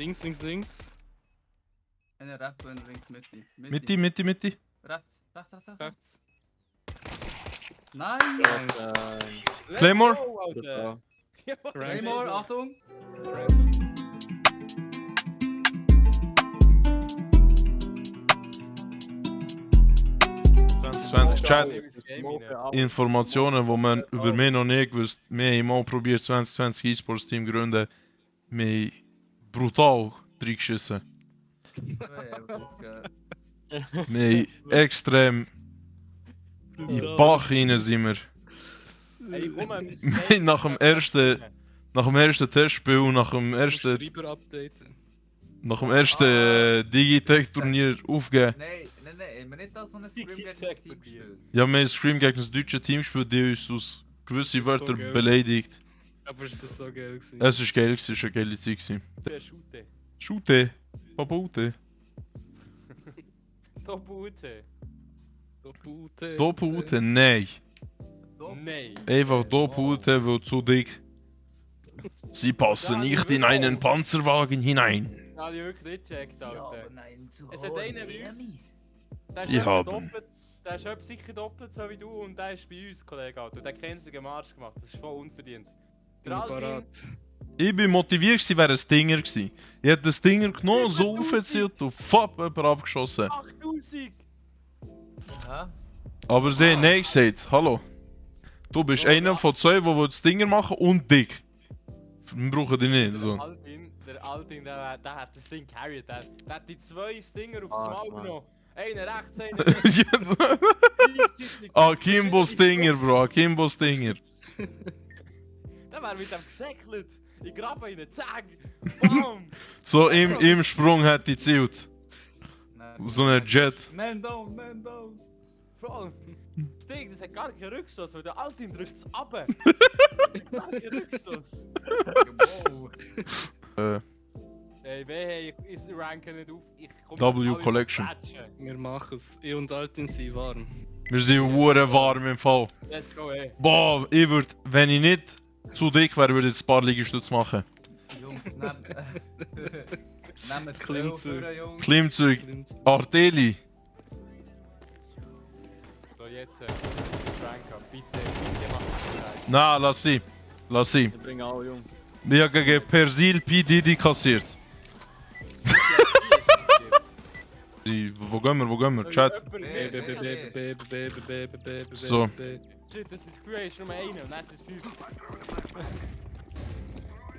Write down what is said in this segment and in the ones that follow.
Links, links, links. Einer rechts, einer links, Mitte. Mitte. Rechts. Rechts. Nein! Claymore? Alter. Claymore, Achtung! 2020 Chat. Informationen, die man über mich noch nie gewusst. Wir haben mal probiert 2020 E-Sports Team gründen. Wir haben brutal reingeschissen. Wir haben extrem in den Bach rein sind wir. Ey, komm, Wir haben nach dem ersten Testspiel, nach dem ersten Digitech-Turnier aufgegeben. Nein, wir haben nicht da so ein Scream gegen das Team gespielt. Ja, wir haben Scream gegen das deutsche Team gespielt, die uns aus gewissen Wörtern geil. beleidigt. Aber es ist so geil gewesen. Es war geil, es war eine geile Zeit. gewesen. der Schute. Schute, Babute. Topute. Doppelute, nein. Nein. Einfach Doppelute, weil zu dick. Sie passen nicht in einen Panzerwagen hinein. Ja, die wirklich nicht gecheckt, Alter. nein, zu Es hat einen bei uns. Der ist Die etwa haben. doppelt. Der ist etwa sicher doppelt so wie du und der ist bei uns, Kollege, Alter. Der hat keinen einzigen Marsch gemacht. Das ist voll unverdient. Der Altin. Ich bin motiviert gewesen, wäre ein Stinger gewesen. Ich hätte den Stinger genommen, so 7000. aufgezielt und fuck, jemand abgeschossen. 8000! Aber sie haben nein gesagt, hallo. Du bist einer von zwei, die das Stinger machen und dick. Wir brauchen dich nicht, so. Der Altin, der hat das Ding carried. Der hat die zwei Stinger aufs Maul genommen. Einer rechts, einer links. Jetzt- Gleichzeitig. Akimbo Stinger, Bro, Akimbo Stinger. Der wäre mit dem gesäckelt. Ich grabe ihn, zack! Bam! So im Sprung hat die gezielt. So ein Jet. Man down, man down! Bro, das Ding, das hat gar keinen Rückstoß, weil der Altin drückt es ab. Das hat gar keinen Rückstoß. Wow! Ey, hey, ich ranke nicht auf. Ich komm W alle Collection. patchen. Wir machen es. Ich und Altin sind warm. Wir sind hure warm im Fall. Let's go, ey. Boah, ich würde, wenn ich nicht zu dick wäre, würde ich jetzt ein paar Liegestütze machen. Jungs, nehmt das Klimmzug. Öl, Jungs. Klimmzeug, Arteli. So, jetzt, ranken. Bitte mach das. Nein, lass sie. Lass sie. Wir bringen alle Jung. Ich habe gegen Persil P. Diddy kassiert. Wo gehen wir? Chat. So. Shit, das ist das Gefühl, ist nur einer und dann ist es 5.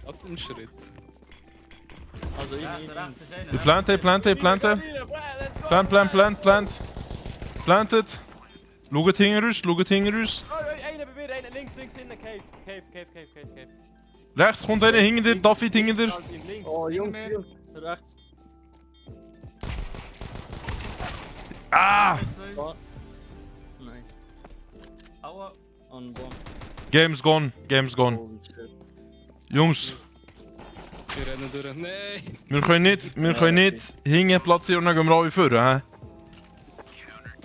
Was ist ein Schritt? Also Rechts ich ist einer. Ich plante. Plantet. Schaut hinter uns. Oh, einer bei mir, einer links, innen, Cave. Rechts kommt einer hinter dir, David hinter dir. Altin, links. Oh, Jung, Hinter mir. Jung, rechts. Ah! Nein, Aua! on one. Game's gone. Holy shit. Jungs, Wir rennen durch. Nein! wir können nicht hinten platzieren und dann gehen wir alle vor, hä?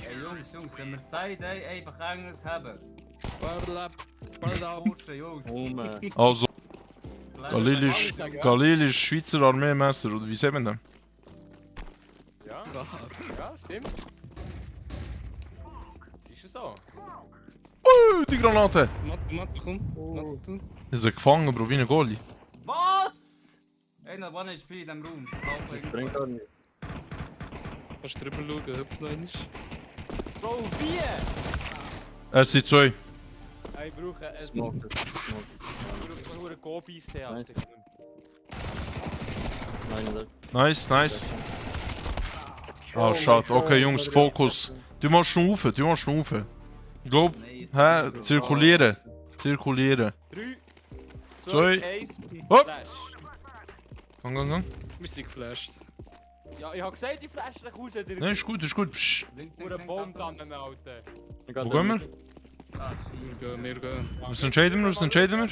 Ey Jungs, wenn wir Side einfach Angst haben. Barlap! Kurse, Jungs. Oh man. Also, Galil ist Schweizer Armeemesser, oder wie sagt man das? Ja, stimmt. Ist es so? Die Granate! Mathe, komm. Mathe. Ist er gefangen, Bro, wie ein Goalie. Was? Einer 1 HP in diesem Raum. Bringt gar nicht. Kannst du drüber schauen, hüpft noch einmal. Bro, wie? Es sind zwei. Ich brauche ein Smoke. nur Gobis, Alter. Nein, Nice. Ah, schade. Okay, Jungs, Fokus. Du musst schnaufen. Ich glaub, zirkulieren. 3, 2, Zwei. 1, Hopp. Flash. Gang. Wir sind geflasht. Ja, ich hab gesagt, die Flash dich raus, der Nein, ist gut. Psch. Links, Nur Bomb an den Alten. Wo gehen wir? Ah, shit. Wir gehen. Was entscheiden wir? Mal schauen,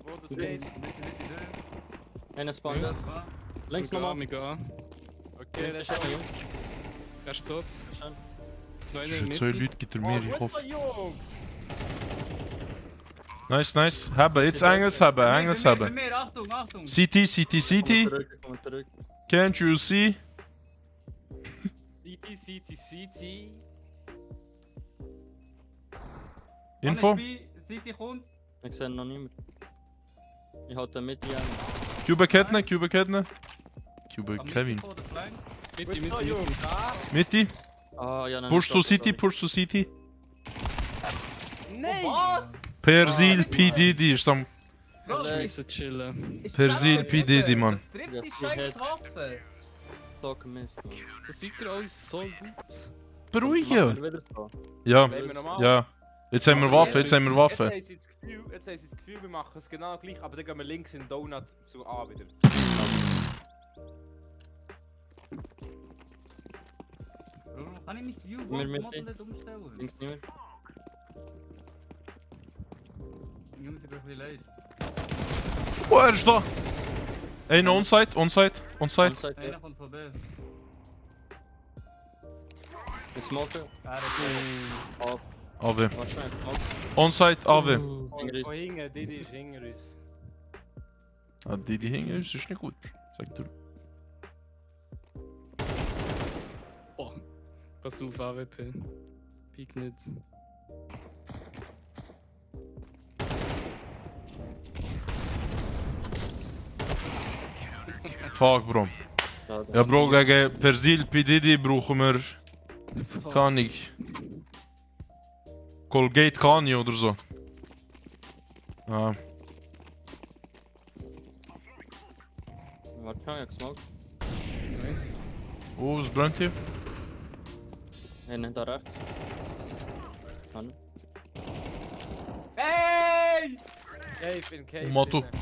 wo das geht. Ein bisschen mit die Dürre. einer Spawn. Ja. Links nochmal. Wir gehen. Okay, das ist schon. Er ist tot. Schön. Noch einer Für in zwei der Mitte. Leute gibt er mir, ich Oh, gut hoffe. so, Jungs! Nice, nice. Hebben, jetzt Engels hebben, Engels Bei hebben. mir, Achtung, Achtung! CT, CT, CT. Komm zurück. Can't you see? CT. Info? City kommt. Ich sehe ihn noch nicht mehr. Ich halte mit dir. Cube Ketne, Nice. Cube Ketne. Cube Am Kevin. Mitte oder klein. Mitte, Gut so, Mitte, Jungs. Mitte. Ah, Mitti. Ah, ja, nein. Push to sorry, City, sorry. push to City. nein! Was? Persil Ah, P. Diddy ist am Bro, Nein. Müssen chillen. ist Persil das P. Diddy, Mann. Das trifft Ja, die die scheiß hat- Waffe. Sag Mist. Das sieht ja alles so gut. Beruhigen. Wieder so. Ja, Wollen wir nochmal? ja. Jetzt haben wir Waffe, jetzt haben wir Jetzt Waffe. haben sie das Gefühl, wir machen es genau gleich, aber dann gehen wir links in den Donut zu A wieder. Bro, kann ich mein Mir mit Viewbot-Model nicht umstellen? Links nicht mehr. Jungs, ich bin ein bisschen leid. Oh, er ist da. Einer onside, onside, onside. Onside, Einer ja. kommt von B. Ich smoke. Er ist Ab. AW. Wahrscheinlich. Smoke. Onside, AW. Oh, hinten, Didi ist hinter uns. Ah, die hängen uns, ist nicht gut. Sag du. Oh. Pass auf, AWP. Peak nicht. Fuck, Bro. Da, da. Ja, Bro, gegen Persil P. Diddy brauchen wir. Kann ich. Colgate Kani oder so. Ah, Warte, ich hab gesmoked. Nice. oh, was brennt hier? Einer da rechts. Kann. Hey! Cave in Cave. Motto. drinnen.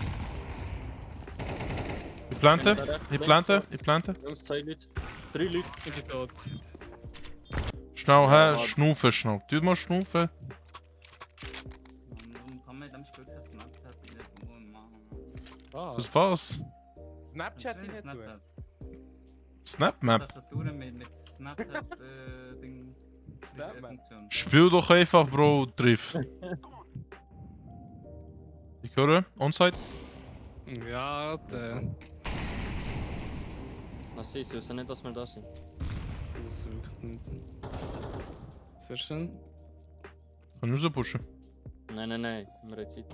Ich plante, Einer da rechts, ich links, plante, so. ich plante. Jungs, 2 Leute. 3 Leute. Ich bin tot. Schnell her, Ja, schnaufen schnell. Tu mal schnaufen. Warum kann man in dem Spiel kein Snapchat nicht machen? Was war's? Snapchat Was in ist nicht tun. Snapchat? Snapmap. Tastaturen mit Snapchat Ding. Snapmap. Funktion. Spiel doch einfach, Bro, triff. Ich höre, onside. Ja, der. Was ist? Sie wissen nicht, dass wir da sind. So ist wirklich nicht. Sehr schön. Kann ich rauspushen. Nein, nein, nein. Wir haben Zeit.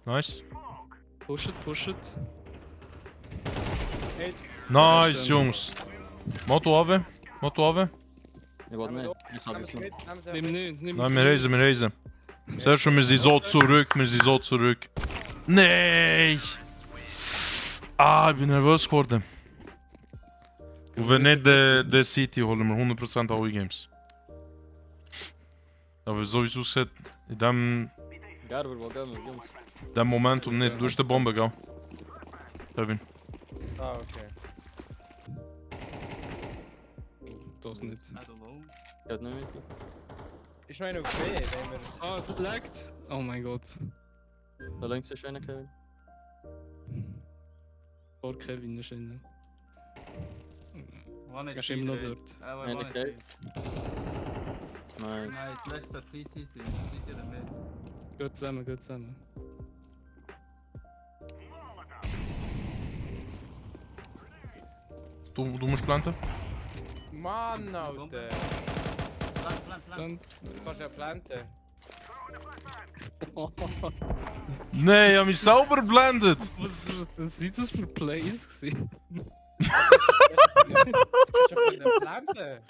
Nice. Push it, push it. Nice, Jungs. Motto AW. Motto AW. Ich wollte nicht. Ich habe es nicht. Nimm nicht, nimm Nein, wir reisen, wir reisen. Sehr schön, wir sind so zurück, wir sind so zurück. Nein! Ah, ich bin nervös geworden. Und wenn nicht der City, holen wir 100% alle Games. Aber so wie es aussieht, in Gerber, wo gehen wir, Jungs? dem Momentum nicht. Du hast die Bombe, gell? Kevin. Ah, okay. Doch nicht. Nicht low. Geht nicht mit. Ist noch einer auf B, wenn wir... Ah, es laggt. Oh mein Gott. Da links ist einer, Kevin. Vor Kevin ist einer. One Er ist immer noch HP, dort. Aber Einer one Cave. HP. Nice. Nice, letztes hat CC sein. Seid ihr damit? Geht zusammen, geht zusammen. Du musst planten? Mann, Alter! Plant. Dann. Du kannst ja planten. Nein, ich hab mich sauber geblendet! Was sind das für Plays gewesen? Du kannst ja planten!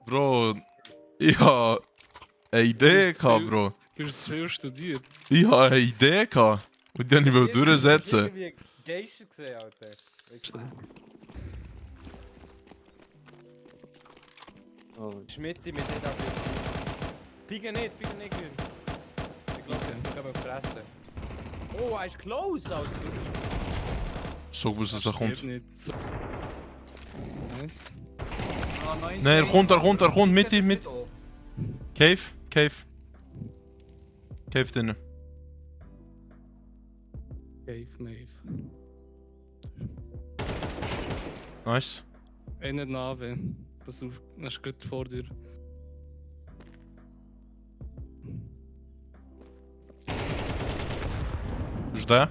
Bro, ich hab eine Idee gehabt, Bro. Du hast zu viel studiert. Ich hab eine Idee gehabt. Und die wollte ich will durchsetzen. Irgendwie Geister gesehen, Alter. Oh, Schmitti mit EW. Pigen nicht, Grün. Ich glaube, ich kann fressen. Oh, er ist close, Alter. So gewusst, dass er kommt. Geht nicht. So. Nice. Ah, nice. Nein, er kommt, Mitte, mit. Cave, Cave. Cave drinnen. Cave, Mave. Nice. Einer Nave. Pass auf, er ist gerade vor dir. den.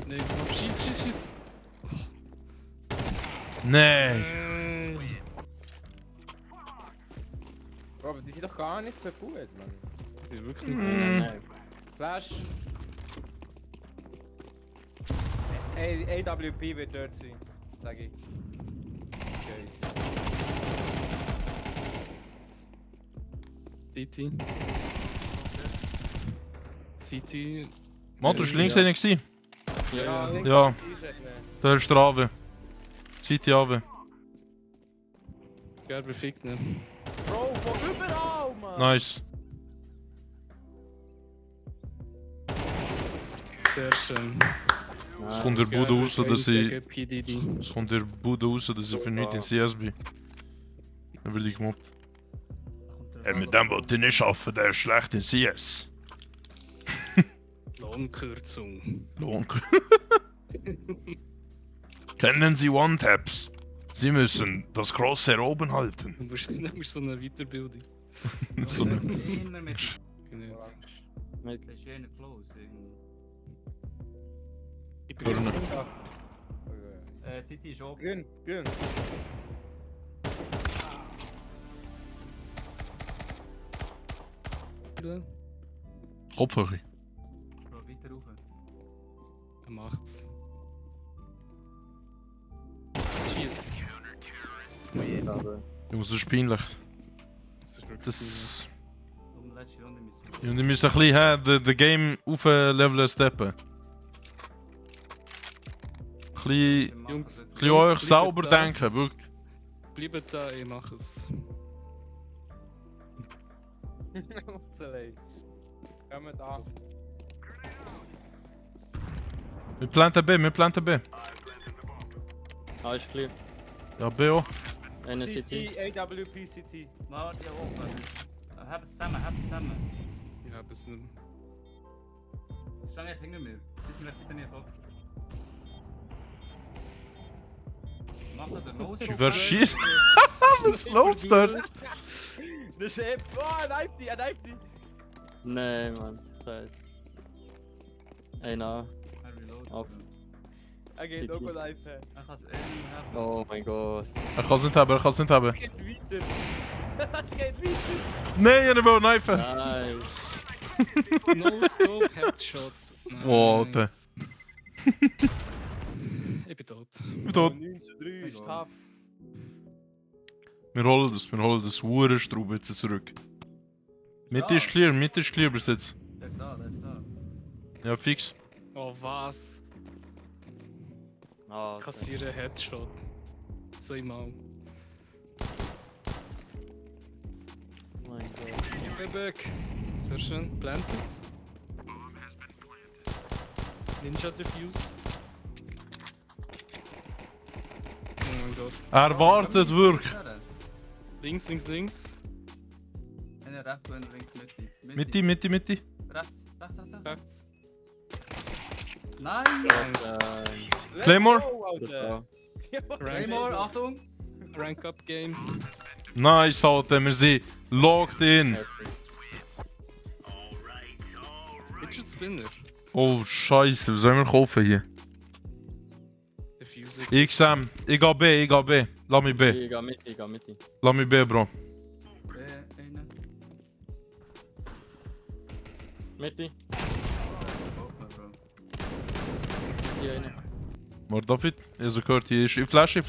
Nein, schieß. Nein! Bro, aber die sind doch gar nicht so gut, Mann. Die sind wirklich nicht Mm. Nein. Flash. AWP wird dort sein, sag ich. Okay. CT. CT. Mann, du warst links einer gewesen. Ja. links Ja. ist einer. Da ist der Ave. City Ave. Gerber fickt nicht. Bro, von überall, Mann! Nice. Sehr schön. Es kommt der Bude raus, dass ich... Gegen PDD. Es kommt der Bude raus, dass ich für nichts in CS bin. Dann werde ich gemobbt. Mit dem wollte ich nicht arbeiten, der ist schlecht in CS. Lohnkürzung. Lohn. Kennen Sie One-Taps? Sie müssen das Crosshair oben halten. Du musst so eine Weiterbildung. So eine... Immer mit. Genau. Das ist ja nicht close. Ich bin Turner. City ist oben. Grün. Kopfhörer. Bro, weiter rauf. Er macht's. Schieß. Aber Jungs, das ist peinlich. Das ist wirklich Das... Um die letzte Runde müssen wir. Ja, die müssen ein bisschen the game aufleveln steppen. Ein bisschen... Jungs, Ein bisschen an euch bleibt sauber da. denken, wirklich. Bleibt da, ich mach es. Aufzulegen. Kommen da. Wir planten B. A ist clear. Ja, B auch. Eine CT. AWP, CT. Warte, ja, oben. Hab es zusammen. Ich hab es nicht. Das ist eigentlich hinter mir. Das ist mir bitte nicht ab. Mach er den Nose. Ich werde schießen. Was läuft dort? Der Chef. Oh, er kneift die. Nein, Mann. Scheiße. Einer. Auf. Er geht auch gut kneifen. Ich kann es irgendwie haben. Oh mein Gott. Er kann es nicht haben, Es geht weiter. Es geht weiter. Nein, er will kneifen. Nice. No Scope, Headshot. Oh, Alter. Ich bin tot. Ich bin tot. 9:3 ist tough. Wir holen das Hurenstraub jetzt zurück. Mitte ist clear bis jetzt. Der ist da. Ja, fix. Oh was? Ah, okay. Kassiere Headshot. Zweimal. Oh mein Gott. Quebec. Sehr schön. Planted. Ninja Defuse. Oh mein Gott. Er wartet wirklich. Links. Einer rechts und einer links, Mitte. Mitte. Rechts. Rechts. Nein! Let's Claymore? go, Gut, Alter. ja. Claymore, Achtung! Rank Up Game. Nice, Alter, wir sind logged in. Fidget Spinner. Oh, Scheiße, was sollen wir kaufen hier? Defusing. Ich geh B. Lass mich B. Ich geh mit. Lass mich B, Bro. Einer. Mitte. Open, Bro. Die eine. Warte, David. Ich habe gehört, hier ist... Ich flashe.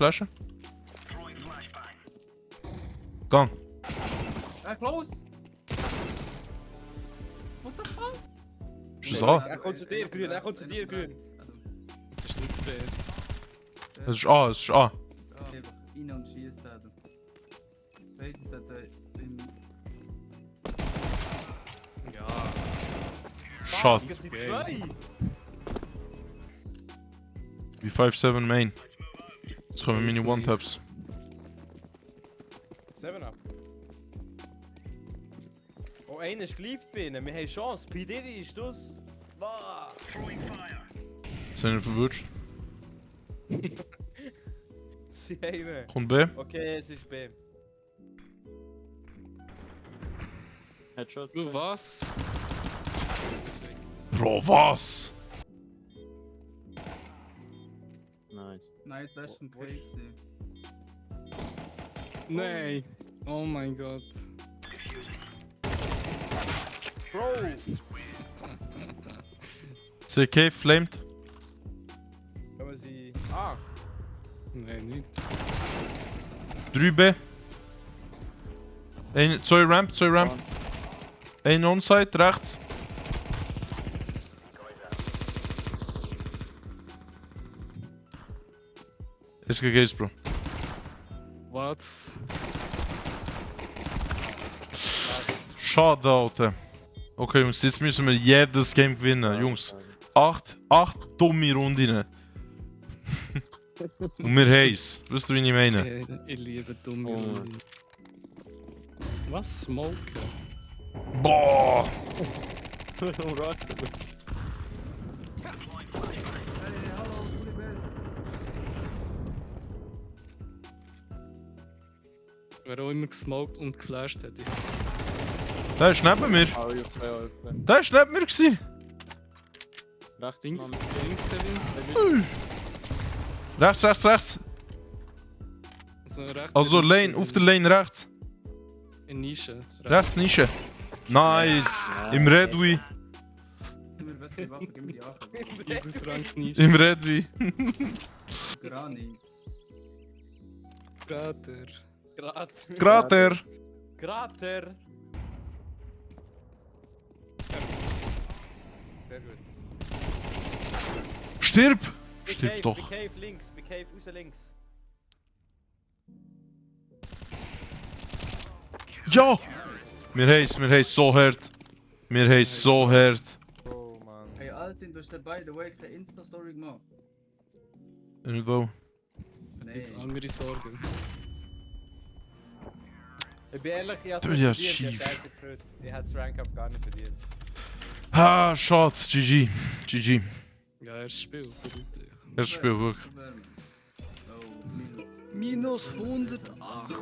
Gang. Close! What the fuck? Ist das A? Er kommt zu dir, Grün. Das ist nicht fair. Es ist A. Einfach rein und schießen. Beide sollten im... Ja. Shot. Es sind zwei. Wie 5-7 Main. Jetzt kommen meine One-Taps. 7-Up. Oh, einer ist geliebt bei ihnen. Wir haben Chance. P. Diddy ist das. Wow. Sind wir verwirrt? Sie haben. Kommt B. Okay, es ist B. Headshot. Du was? Bro, was? Nice. Nein, das wärst du im Cave gewesen. Nein. Oh mein Gott. Bro! CK flamed. Können wir sie... Ah! Nein, nicht. 3B. 2 Ramp, 2 Ramp. 1 Onside, rechts. Ist gegeben, Bro. Was? Schade, Alter. Okay, Jungs, jetzt müssen wir jedes Game gewinnen. Jungs, 8 dumme Runden. Und wir heiß. Weißt du, wie ich meine? Ich liebe dumme Oh. Runden. Was? Smoke? Boah! Hey, hallo, goede Welt. Wer auch immer gesmoked und geflasht hätte. Der ist neben mir. Oh, ich bin Der ist neben mir gewesen. rechts. Dings, Mann. Dings, Devin. Rechts, rechts, rechts. rechts Also in Lane, Nische, auf der Lane rechts. In Nische. Rechts Nische. Nice. Im Redwi. Gib mir bessere Waffe, gib mir die AK. Frank Nische. Im Redwi. Grani. Krater. Krater. Krater! Sehr gut. Stirb. Big Stirb Cave, doch. Big Cave links, Big Cave raus links. Ja. Wir heiß so hart. Wir heiß so hart. Oh man. Hey Altin, du hast dir by the way keine Insta-Story gemacht. Und wo? Jetzt Nee. andere Sorgen. Ich bin ehrlich, ich hab's Du nicht ja verdient, schief. ich hab Scheiße gefühlt. Ich hätte das Rank Up gar nicht verdient. Ah, schade. GG. GG. Ja, erstes Spiel. Verrückt. Erstes Spiel, wirklich. Oh, minus. Minus 108.